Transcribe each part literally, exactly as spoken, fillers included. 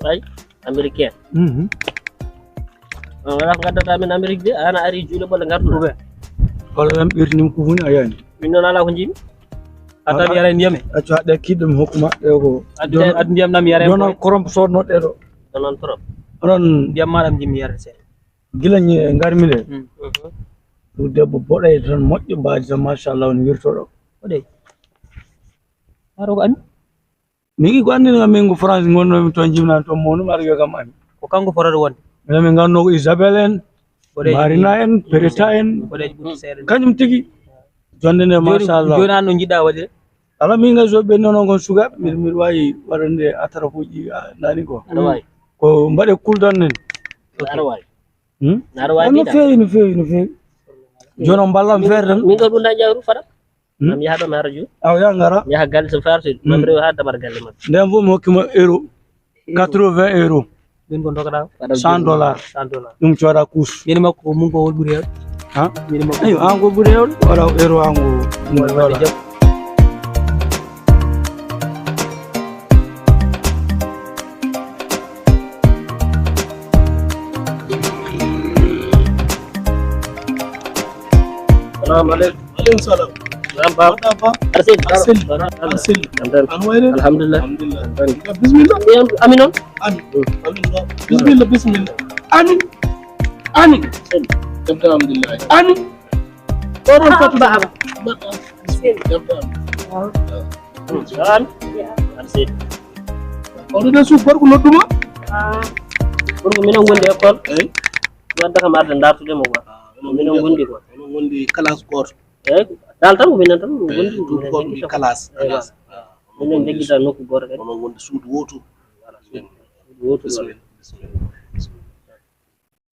Ay, américain. Mhm. On wala ko ngaddata min Amérique de, ana ari juuɗe ɓolle ngarduɗo. Ɓe. Kala ɗan ɓirti nim ko woni a yani. Min noon alaa ko njiimi. A tawi yara ndiyam e. Accu haɗe kiɗɗo mi hokku maɓɓe ko. Addu, addu ndiyam nam yara. Donald Trump sodnoɗe ɗo. Donald Trump. Onon ndiyam maɗam jimmi yara seeɗa. Gila ñi e ngarmi de. Mm. Ɗum debbo boɗeejo tan moƴƴo mbaaji tan machallah on wirtoɗo. Boɗeejo. Aro ko ami. Mi yiɗi ko anndina kam min ko France ngonnomi toon jibinani toon mawnu mi ara wiya kam ami. Ko kanko fotata wonde. Minen min ngannoo ko Isabelle en, Marina en, Pereta en. Boɗeejo ɓuri seeɗa. Kañum tigi. Jonde nde machallah. Jooni an no njiɗɗa waɗde? Ala min ngal so ɓenno noon kon sukaaɓe mbiɗa mbiɗa waawi waɗande atarakuuji nani ko. Aɗa waawi. Ko mbaɗe kuldan nen. Aɗa waawi. Hmm? Aɗa waawi. No feewi, no feewi, no feewi. Jooni on mballam feere tan. Min ɗo ɗum dañƴa ɗum fada. Hmm? Mam yaha ɗo mi hara jooni. Aw ya ngara. Mi yaha galle so farti. Hmm. Mam rewa ha dabar galle maɓɓe. Nden fof mi hokkima euro. Quatre-vingts euros. Min ko ndogata? Cent dollars. Cent dollars. Ɗum cooda kuus. Min makko ko mun ko hol ɓuri hewde? Ha? Min makko. Ayo, an ko ɓuri hewde? Wala euro an ko ɗum dollar. Salamu aleykum. Aleykum salam. Naam, Baba. Mbaɗɗa, Ba? Arsel. Arsel. Arsel. Arsel. An wayre? Alhamdulillah. Alhamdulillah. Bisimilla. Amin on? Amin. Amin. Bisimilla, bisimilla. Amin. Amin. Jam tan, alhamdulillah. Amin. Oɗon fatu. Baba. Mbaɗɗa. Bisimilla. Jam tan. Salam. Arsel. Oɗo de suuf gorko nodduma? Gorko minen gondi école. Eyi. Wadda kam arde dartude mo quoi. Minen gondi quoi. Onon gondi classe goto. Eyi, dal tan ko minen tan gondi. Tout ko mi classe. Eyi, classe. Minen ndeggita nokku goto kadi. Onon gondi suudu wotu. Voilà, suudu wotu. Bisimilla. Bisimilla.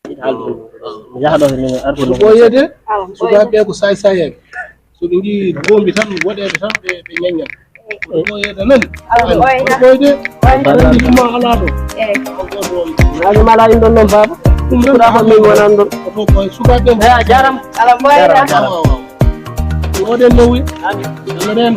Yiɗi haalde. Mi yaha ɗo, min arde. Ko ɓooyeede? Sukaaɓe ɓe ko saay-saayeeɓe. So ɓe njii boombi tan, woɗeede tan, ɓe, ɓe ñaññan. Ko ɓooyeede nani? Ala ɓooyna. Ko ɓooyde? Ɓooyde. Aɗa anndi ɗum ma alaa ɗo? Eyi. Aɗa mala ɗum ɗon noon, Baba. Ɗum ɗon ko min wonani ɗon. Ko to ko sukaaɓe ɓe. Eyi, a jaaraama. Ala ɓooyna. Jaaraama, jaaraama. Waaw, waaw. Woɗen no wi. Amin. Woɗen.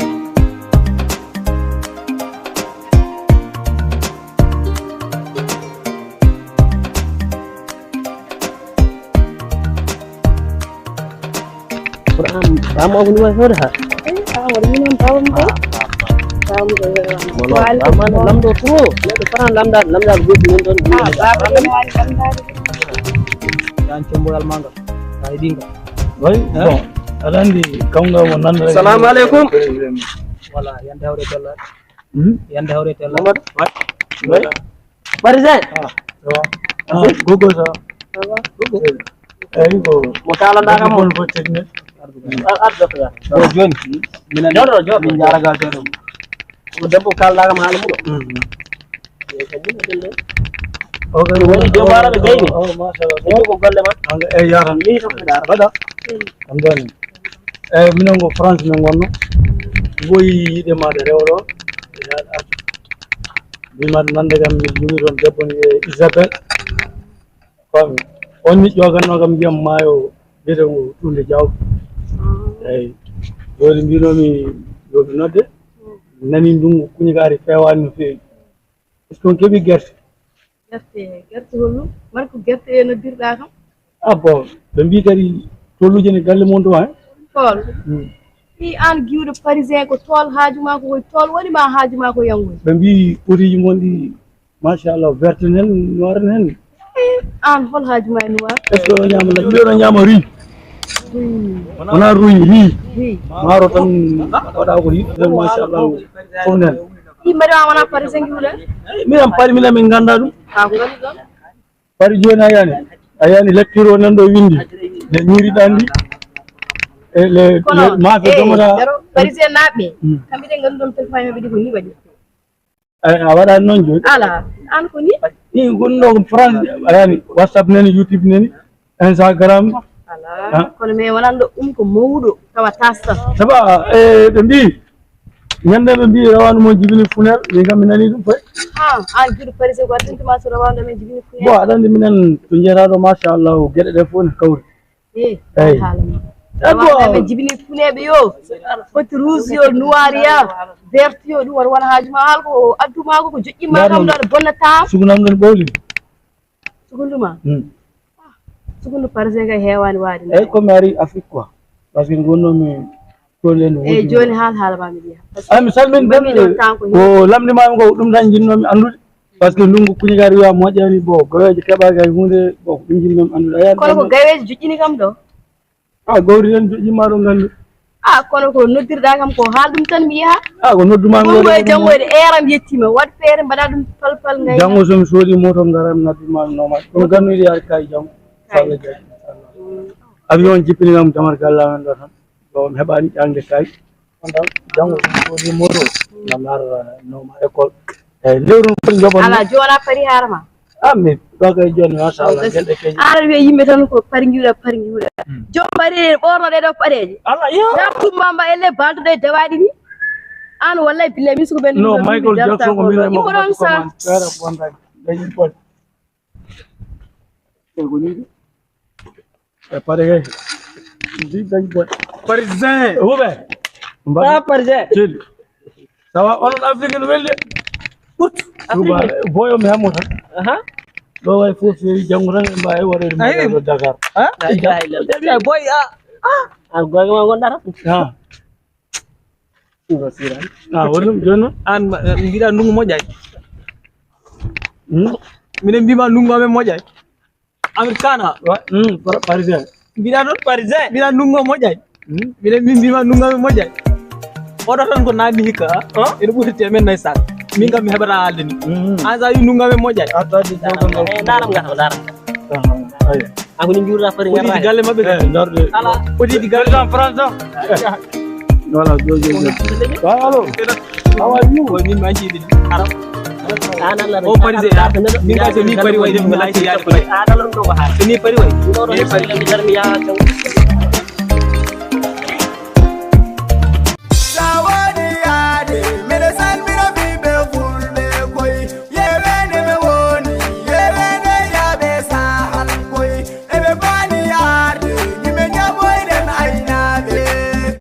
Kono an, baba ma ko ɗum waɗi fewde ha? Eh, an waɗi min on baba mum ɗo. Baba mum ɗo. Mono, baba ma no lamɗo trop. Neɗɗo fota lamɗa, lamɗa ko goɗɗum min ɗon. Ah, baba ɗum waɗi lamɗade. Yan cemboyal ma ngal. Sa heɗi ngal. Way, bon, aɗa anndi kam ngal mo nannda. Salamu aleykum. Voilà, yande hawre tolla. Hmm? Yande hawre tolla. Mamadou. Way. Way. Parisien. Ah, ça va. Ah, gogo ça. Ça va. Gogo. Eyi ko. Mo kalanɗa kam mo. Bon, bon, technique. Ar-, ar-, ar-, ar-, ar-, jooni. Minen joɗo, joɗo. Min jaragal joɗo. Ko debbo kalanɗa kam haala muɗo. Mhm. Eyi, ko ɗum ɗum ɗo. O kay woni joom araɓe gayni. Oh, machallah. Ko golle ma. Anga e yaran. Ni to ko dara. Bada. Am doni. Eyi, minen ko France min ngonno. Woyi yiɗe maɗa rewɗo. Mbimaɗa nande kam mi jumi toon debbo ne wiyee Isabelle. Fami. On ni ƴoganno kam ndiyam maayo biyete ko Tunde Diaw. Eyi. Joni mbinomi yo mi nodde. Nani ndungu kuñikaari fewani no feewi. Est-ce que on keɓi gerte? Gerte, gerte hollu? Mbaɗa ko gerte e noddirɗa kam? Ah bon, ɓe mbi kadi tolluji ne galle mon ɗo, hein? Tool. Hmm. Fii aan giwɗo parisien ko tool haaju ma ko koye tool woni ma haaju ma ko yangoy? Ɓe mbi potiiji mon ɗi machallah verte nen, noire nen. Eh, aan hol haaju ma e noire? Est-ce que oɗo ñaama laƴƴi? Mbi oɗo ñaama riz. Riz. Wona ruy, riz. Riz. Maaro tan waɗa ko yiɗi ɗon machallah fof nen. Ɗi mbaɗi ma wona parisien giwɗo? Eyi, minen pari minen min ngannda ɗum. Ha ko nganduɗon? Pari jooni a yani. A yani lecture o nan ɗo windi. Nde ñiiri ɗandi. E le, le maafe eh, domata. Daro, parisien naaɓe. Hmm. Kamɓe de nganduɗon téléphone maɓɓe ɗi ko ni waɗi. A, a waɗani noon jooni? Ala, an ko ni? Ni gonno ko France, a yani WhatsApp nani, YouTube nani, Instagram. Ala, ah. Kono mais wonanɗo um ko mawɗo, tawa tastan. Saba, e, ɓe mbi, ñande ɓe mbi, rawanu mon jibini funel, min kam mi nani ɗum koy. Ah, an giwɗo parisien ko addanta ma so rawanu men jibini funel. Bon, aɗa anndi minen to jeetaɗo, machallah, geɗe ɗe fof ne kawri. Eh, eyi. Haala ma. Awa, men jibini funeeɓe yo. Foti rouge yo, noir ya, vert yo, ɗum wona, wona haaju ma. Haal ko addu ma ko, ko joƴƴi ma kam ɗo, aɗa bonna taam. Sugunam ɗon ɓawli. Sugundu ma? Hmm. Sugundu parisien kay heewaani waade. Eyyi, ko mi ari Afrique quoi. Parce que ngonnomi toon en. Eyyi, jooni haal haala ma mi yiya. Ah, mi salmini ɗum. Ko lamndi ma ko ɗum tan njinnoomi anndude. Parce que ndungu kuñi kadi wiya moƴƴani, bon, gaweeje keɓaaki hay huunde, bon, ko ɗum njinnoomi anndude. A yaani kono ko gaweeje joƴƴini kam ɗo. Ah, gawri tan joƴƴima ɗo nganndu. Ah, kono ko noddirɗa kam ko haal ɗum tan mi yaha. Ah, ko nodduma mi. Ɗum ko e janngo e eram yettima. Waɗ feere mbaɗa ɗum palpal ngay. Janngo so mi soodi moto ngaran nabbima mi nooma. Ɗum gannude yaade kay janngo. Kay. Inchallah jaaji. Inchallah. Avion jippini kam jamar gallamen ɗo tan. Ɗo mi heɓani ƴaŋde kay. On tan janngo so mi soodi moto na narra nooma école. Eyyi, lewru foti joɓon. Ala joona pari harama. Ah, mi ɗo kay jooni, machallah, gelɗe keƴe. Ara wiya yimɓe tan ko pari ngiwɗa, pari ngiwɗa. Hmm. Joom pari ɓorno ɗe ɗo paɗeeje. Ala, iyo. Ya tumma mba elle balduɗo e dawaɗi ni. An wallahi billahi min suko ben. No, Michael Jackson ko min. Imo ɗon sa. Dañi pon. E ko ni. E pare kay. Ndi dañ boy. Parisien. Huɓe. Mbaɗa parisien. Jeli. Sawa onon Afrique no welde. Ut. Suba boyo mi hammo tan. Aha. Ɗo way fof feewi janngo tan en mbawi waɗede. Ayi. Ɗo Dakar. Ha? La ilaha illallah. Boy a. Ah. An goyga ma gonda tan. Ha. Ah, woni ɗum jooni noon? An mbiɗa ndungu moƴƴay. Hmm? Minen mbima ndungu amen moƴƴay. Americana. Wa- hmm, par- parisien. Mbiɗa ɗon parisien. Mbiɗa ndungu moƴƴay. Hmm? Minen min mbima ndungu amen moƴƴay. Oɗo tan ko nanni hikka. Ene ɓuri temen nay sak. Min kam mi heɓata haalde ni. Hmm. An sa wi ndungu amen moƴƴay. Attadi jogo no. Eh, ndaram ngata, ndaram. Aha, ayo. Ako ni mbiwra fari. Foti galle maɓɓe de. Eh, darde. Ala. Foti galle. Président France. Voilà, go, go, go. Ah, allô. How are you? Ko min manji de. Arab. An Allah. O Paris. Min ka so mi Paris way de mi la ci ya. An Allah ko ha. Ni Paris way. Ni Paris. Mi dar mi ya.